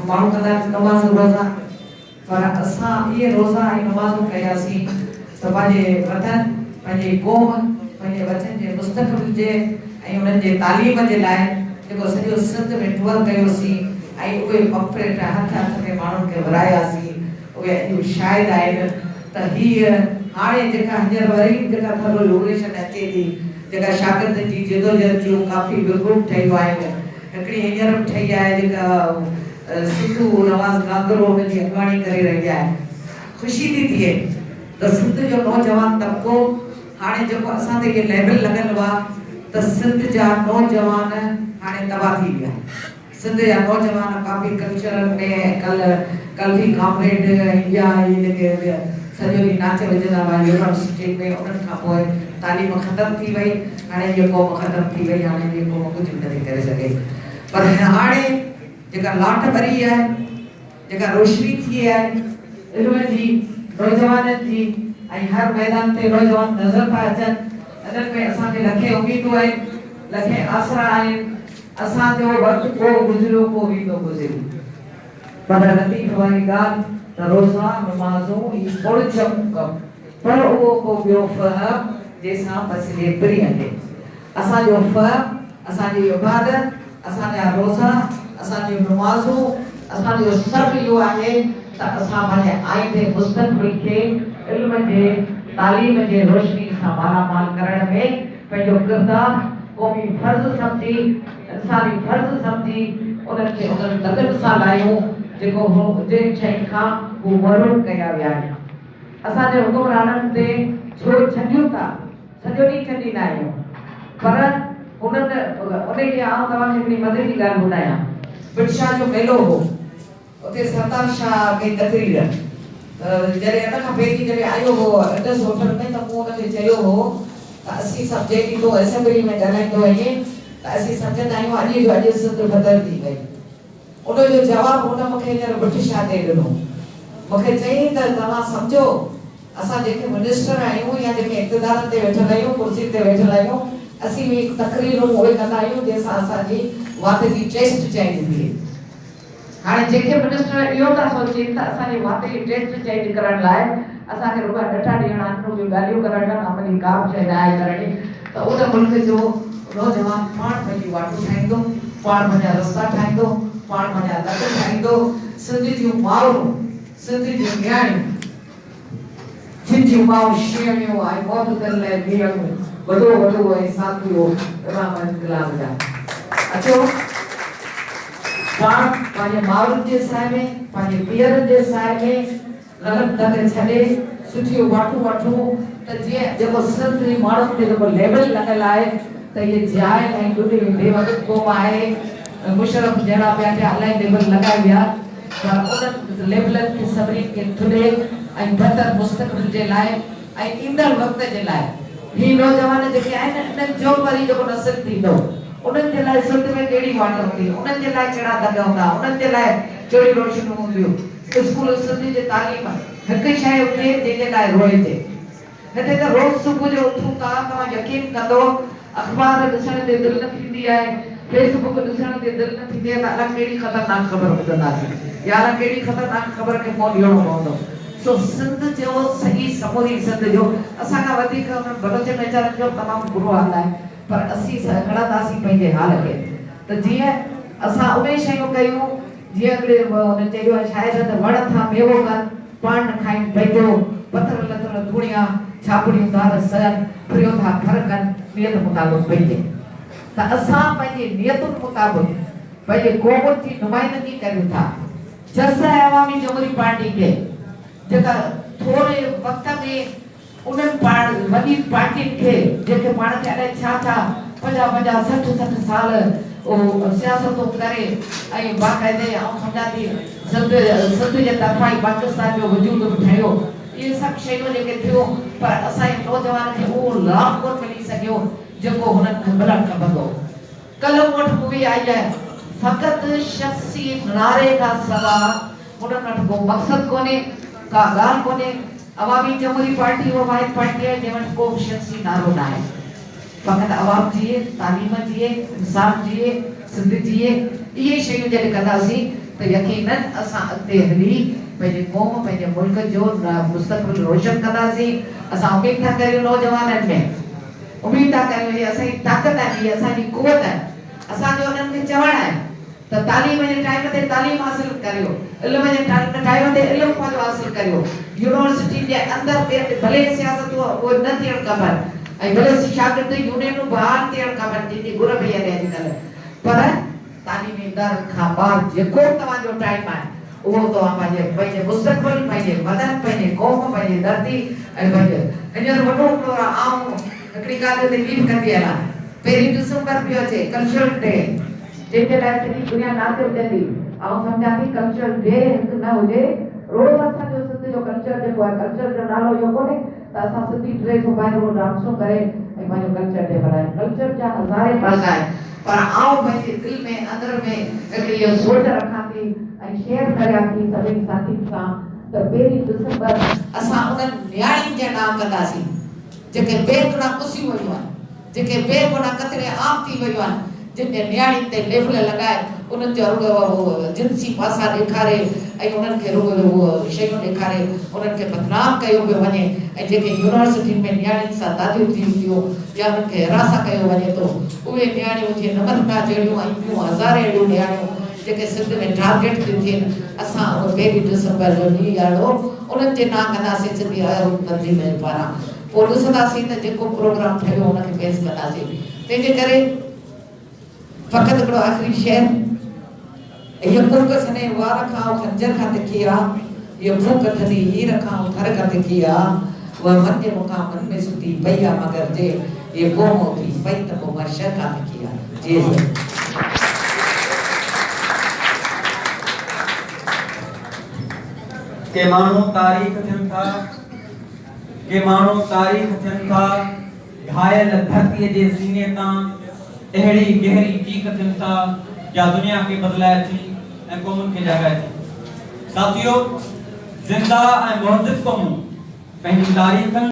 ماڻهو ڪندا آهن نمازون روزا پر اسان اهي روزا ۽ نمازون ڪياسين ته پنهنجي وطن، پنهنجي قوم، پنهنجي ٻچن جي مستقبل جي ۽ انهن جي تعليم جي لاء جيڪو سڄو سنڌ ۾ ٽوئر ڪيوسين ۽ اهي پمفليٽ هٿ هٿ ۾ ماڻهن کي ورهاياسين اهي اڄ به شاهد آهن ته هيء هاڻي جيڪا هينئر وري به جيڪا ٿر ريوليوشن اچي ٿي جيڪا شاگردن جي جدوجهد جون ڪافي گروپ ٺهيون آهن هڪڙي هينئر به ٺهي آهي جيڪا سنڌو نواز گانگرو ان جي اڳواڻي ڪري رهي آهي. خوشي ٿي ٿئي ته سنڌ جو نوجوان طبقو هاڻي جيڪو اسان تي اهي ليبل لڳل هئا ته سنڌ جا نوجوان هاڻي تباهه ٿي ويا. سنڌ جا نوجوان ڪافي ڪلچرل ۾ ڪل ڪلفي ڪامريڊ ۽ ٻيا اهي جيڪي سڄو ڏينهن ناچ وجهندا هئا يونيورسٽين ۾ انهن کان پوء تعليم ختم ٿي وئي هاڻي هيء قوم ختم ٿي وئي هاڻي هيء قوم ڪجهه به نٿي ڪري سگهي پر هاڻي جيڪا لاٽ ٻري آهي جيڪا روشني ٿي آهي علم جي نوجوانن جي ۽ هر ميدان تي نوجوان نظر ٿا اچن انهن ۾ اسان کي لکين اميدون آهن لکين آسرا آهن اسان جو وقت ڪو گذريو ڪو ويندو گذري. پر لطيف واري ڳالهه ته روزا نمازون ئي پڙجم ڪم پر اهو ڪو ٻيو فهم جنهن سان پسجي پرينء کي. اسان جو فهم، اسان جي عبادت، اسان جا روزا، اسان جون نمازون، اسان جو سڀ اهو آهي ته اسان پنهنجي آئيندي مستقبل کي علم جي تعليم جي روشني سان مالا مال ڪرڻ ۾ پنهنجو ڪردار قومي فرض سمجهي، انساني فرض سمجهي انهن کي انهن دڳن سان لايون جيڪو هو جنهن شين کان هو محروم ڪيا ويا آهن. اسان جي حڪمرانن تي ڇو ڇنڊيون ٿا، سڄو ڏينهن ڇنڊيندا آهيون پر انهن انهي ڏينهن آئون توهان کي هڪڙي مزي جي ڳالهه ٻڌايان. ڀٽ شاهه جو ميلو هو. اتي سردار شاهه ڪئي تقرير ته جڏهن ان کان پهرين جڏهن آيو هو انڊس هوٽل ۾ ته مون ان کي چيو هو ته اسين سڀ جيڪي تون اسيمبلي ۾ ڳالهائيندو آهين ته اسين سمجهندا آهيون اڄ جو اڄ سنڌ بدل ٿي وئي. ان جو جواب هن مون کي هينئر ڀٽ شاهه تي ڏنو. مون کي چيائين ته توهان سمجهو اسان جيڪي منسٽر آهيون يا جيڪي اقتدارن تي ويٺل آهيون، ڪرسين تي ويٺل آهيون، اسين به تقريرون اهي ڪندا آهيون جنهن سان اسان جي وات جي ٽيسٽ چينج ٿئي. هاڻي جيڪي منسٽر اهو ٿا سوچين ته اسان جي وات جي ٽيسٽ چينج ڪرڻ لاء اسان کي رڳا ڏٽا ڏيڻا آهن، رڳيون ڳالهيون ڪرڻيون آهن، عملي ڪا به شيء ناهي ڪرڻي ته ان ملڪ جو نوجوان پاڻ پنهنجون واٽون ٺاهيندو، پاڻ پنهنجا رستا ٺاهيندو، پاڻ پنهنجا دڳ ٺاهيندو، سنڌ جون مائرون، سنڌ جون نياڻيون، جن جون مائون شينهڻيون ۽ موت تن لاء مينهڻيون، وڏو وڏو ۽ ساٿيو امام انقلاب جا. اچو پاڻ پنهنجي مائرن جي ساء ۾، پنهنجي پيئرن جي ساء ۾ غلط دڳ ڇڏي سٺيون واٽون وٺون ته جيئن جيڪو سنڌ جي ماڻهن تي جيڪو ليبل لڳل آهي ته اهي جاهل ۽ ڏڏي ۽ بي وقت قوم آهي ۽ مشرف جهڙا ٻيا ٽيا الائي ليبل لڳائي ويا پر انهن ليبلن کي سڀني کي ٿڏي ۽ بهتر مستقبل جي لاء ۽ ايندڙ وقت جي لاء هي نوجوان جيڪي آهن انهن جو به وري جيڪو نسل ٿيندو انهن جي لاء سنڌ ۾ ڪهڙي واٽ هوندي انهن جي لاء ڪهڙا دڳ هوندا انهن جي لاء ڪهڙيون روشنيون هونديون اسڪول سنڌ جي تعليم هڪ شيء هجي جنهن جي لاء روئجي. هتي ته روز صبح جو اٿون ٿا توهان يقين ڪندو اخبار ڏسڻ تي دل نه ٿيندي آهي فيس بڪ ڏسڻ تي دل نه ٿيندي آهي ته الا ڪهڙي خطرناڪ خبر ٻڌنداسين يا الا ڪهڙي خطرناڪ خبر کي منهن ڏيڻو پوندو سو سنڌ جو سڄي سموري سنڌ جو اسان کان وڌيڪ انهن بلوچن ويچارن جو تمام برو حال آهي پر اسين کڻنداسين پنهنجي حال کي ته جيئن اسان اهي شيون ڪيون جيئن هڪڙي هن چيو آهي شاعر ته وڻ ٿا ميوو ڪن پاڻ نه کائين پنهنجو، پٿر لٿل ڌوڻيا، ڇاپڙيون دار سهن، ڦريو ٿا ڦر ڪن، نيت مطابق پنهنجي. ته اسان پنهنجي نيتن مطابق پنهنجي قومن جي نمائندگي ڪريون ٿا. جس آهي عوامي جمهوري پارٽي کي جيڪا ٿوري وقت ۾ انهن پاڻ وڏين پارٽين کي جيڪي پاڻ کي الائي ڇا ڇا پنجاهه پنجاهه 60 60 سال سياستون ڪري ۽ باقاعدي آئون سمجهان ٿي سنڌ سنڌ جي طرفان ئي پاڪستان جو وجود به ٺهيو اهي سڀ شيون جيڪي ٿيون پر اسان جي نوجوان کي اهو لاڀ ڪونه ملي سگهيو جيڪو هنن کي ملڻ کپندو هو. ڪلهه مون وٽ مووي آئي آهي فقط شخصي نعري کان سوا انهن وٽ ڪو مقصد ڪونهي، ڪا ڳالهه ڪونهي. عوامي جمهوري پارٽي اها واحد پارٽي آهي جنهن وٽ ڪو به شخصي نعرو ناهي. فقط عوام جيئي، تعليم جيئي، انصاف جيئي، سنڌ جيئي، اهي شيون جڏهن ڪنداسين ته ته يقينن اسان اڳتي هلي پنهنجي قوم پنهنجي ملڪ جو مستقبل روشن ڪنداسين. اسان اميد ٿا ڪريون نوجوانن ۾ اميد ٿا ڪريون هي اسان جي طاقت آهن هي اسان جي قوت آهن. اسان جو انهن کي چوڻ آهي ته تعليم جي ٽائيم تي تعليم حاصل ڪريو، علم جي ٽائيم تي علم پنهنجو حاصل ڪريو، يونيورسٽين جي اندر ڀلي سياستون اهي نه ٿيڻ کپن ۽ ڀلي شاگرد يونينون بحال ٿيڻ کپن جن جي گهر پئي هلي اڄڪلهه پر تعليمي ادارن کان ٻاهر جيڪو به توهان جو ٽائيم آهي اهو توهان پنهنجي پنهنجي مستقبل، پنهنجي وطن، پنهنجي قوم، پنهنجي ڌرتي ۽ پنهنجي هينئر وڏو هڪڙو آئون هڪڙي ڳالهه هتي ٻي به ڪندي هلان پهرين ڊسمبر پيو اچي ڪلچرل ڊي جنهن جي لاء سڄي دنيا ناظر ٿيندي. آئون سمجهان ٿي ڪلچرل ڊي هڪ نه هجي روز اسان جو سنڌ جو ڪلچر جيڪو آهي ڪلچر جو نالو اهو ڪونهي ته اسان سنڌي ڊريس پائي رڳو ڊانسون ڪري ۽ پنهنجو ڪلچر ڊي ملهايون ڪلچر جا هزارين پاسا آهن پر آئون پنهنجي دل ۾ اندر ۾ هڪڙي اهو سوچ رکان ٿي ۽ شيئر ڪريان ٿي سڀني ساٿين سان ته پهرين ڊسمبر اسان انهن نياڻين جي نانء ڪنداسين جيڪي بي گناهه ڪسيون ويون آهن، جيڪي بي گناهه قتل عام ٿي ويون آهن، جن جي نياڻين تي ليفل لڳائي انهن جا رڳو اهو جنسي پاسا ڏيکاري ۽ انهن کي رڳو اهو شيون ڏيکاري انهن کي بدنام ڪيو پيو وڃي ۽ جيڪي يونيورسٽين ۾ نياڻين سان داديون ٿين ٿيون يا انهن کي هراسان ڪيو وڃي ٿو اهي نياڻيون جيئن نمرتا جهڙيون ۽ ٻيون هزارين اهڙيون نياڻيون جيڪي سنڌ ۾ ٽارگيٽ ٿيون ٿين اسان اهو پهرين ڊسمبر جو ڏينهن ڏهاڙو انهن جي نانء ڪنداسين سنڌي اهل تنظيم جي پاران پوء ڏسنداسين ته جيڪو پروگرام ٺهيو ان کي پيس ڪنداسين تنهن جي ڪري فقط هڪڙو آخري شعر هيء ڪوڪ سنهي وار کان او خنجر کان تکي آ هيء ڦوڪ ٿڌي هير کان او ٿر کان تکي آ اها من جي مون کان من ۾ ستي پئي آ مگر جي هيء قوم اٿي پئي ته پوء محشر کان تکي آ جي سر. ڪي ماڻهو تاريخ ٿين ٿا، ڪي ماڻهو تاريخ ٿين ٿا، گهايل ڌرتيء جي سيني تان اهڙي گهري چيخ ٿين ٿا، جا دنيا کي بدلائي ٿي ۽ قومن کي جاڳائي ٿي. ساٿيو! زنده ۽ مهذب قومون پنهنجي تاريخن.